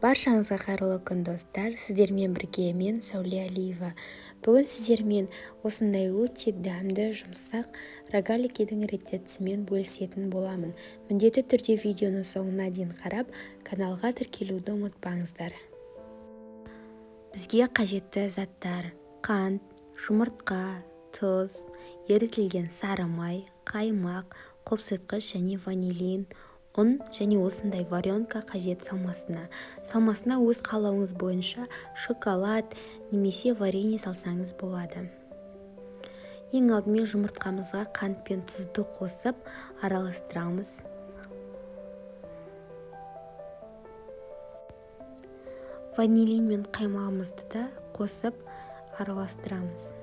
Баршаңызға қайырлы күн, достар! Сіздермен бірге мен, Сәуле Әлиева. Бүгін сіздермен осындай өте дәмді, жұмсақ рогаликидің рецептісімен бөлісетін боламын. Міндетті түрде видеоны соңына дейін қарап, каналға тіркелуді ұмытпаңыздар. Бізге қажетті заттар: қант, жұмыртқа, тұз, ерітілген сары май, қаймақ, қопсытқыш және ванилин, ұн және осындай варенка қажет салмасына. Салмасына өз қалауыңыз бойынша шоколад немесе варенье салсаңыз болады. Ең алдымен жұмыртқамызға қант пен тұзды қосып араластырамыз. Ванилин мен қаймағымызды да қосып араластырамыз.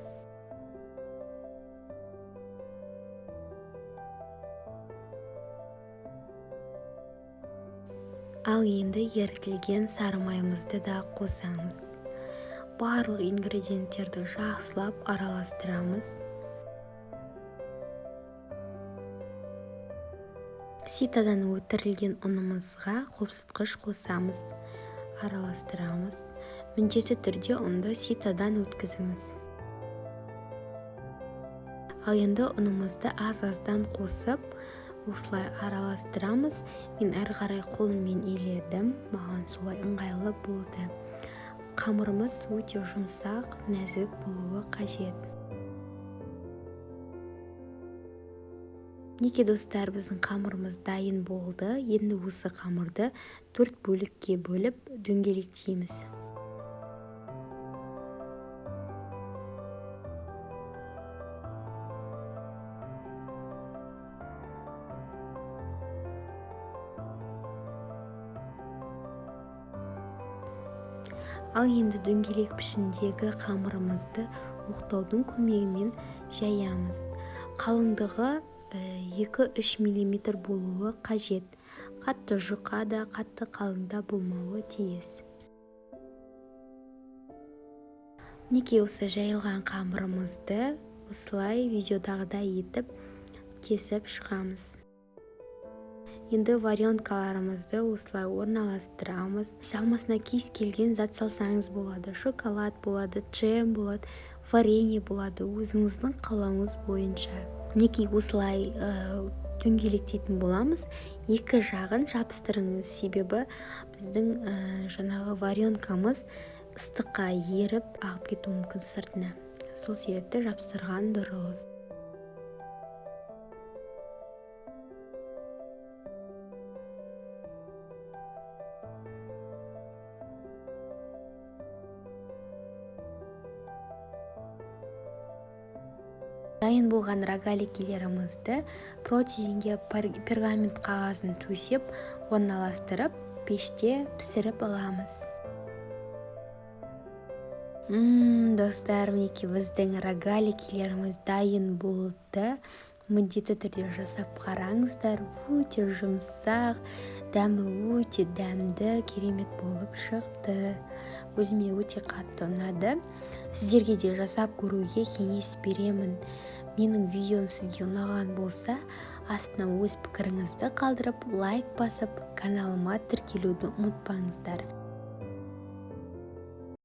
Ал енді ерітілген сары майымызды да қосамыз. Барлық ингредиенттерді жақсылап араластырамыз. Ситадан өтірілген ұнымызға қопсытқыш қосамыз, араластырамыз. Міндетті түрде ұнды ситадан өткізіңіз. Ал енді ұнымызды аз-аздан қосып, осылай араластырамыз. Мен әрі қарай қолыммен иледім, маған солай ыңғайлы болды. Қамырымыз өте жұмсақ, нәзік болуы қажет. Мінекей, достар, біздің қамырымыз дайын болды. Енді осы қамырды 4 бөлікке бөліп дөңгелектейміз. Ал енді дөңгелек пішіндегі қамырымызды оқтаудың көмегімен жаямыз. Қалыңдығы 2-3 миллиметр болуы қажет. Қатты жұқа да, қатты қалыңда болмауы тиіс. Мінекей, осы жайылған қамырымызды осылай видеодағыдай етіп кесіп шығамыз. Енді варенкаларымызды осылай орналастырамыз. Салмасына кез келген зат салсаңыз болады. Шоколад болады, джем болады, варенье болады, өзіңіздің қалауыңыз бойынша. Мінекей, осылай дөңгелектейтін боламыз. Екі жағын жабыстырыңыз, себебі біздің жаңағы варенкамыз ыстыққа еріп ағып кетуі мүмкін сыртына. Сол себепті жабыстырған дұрыс. Дайын болған рогаликилерімізді противенге пергамент қағазын төсеп, орналастырып, пеште пісіріп аламыз. Достар, мінекей біздің рогаликилеріміз дайын болды. Міндетті түрде жасап қараңыздар. Өте жұмсақ, дәмі өте дәмді, керемет болып шықты. Өзіме өте қатты ұнады. Сіздерге де жасап көруге кеңес беремін. Менің видеом сізге ұнаған болса, астына өз пікіріңізді қалдырып, лайк басып, каналыма тіркелуді ұмытпаңыздар.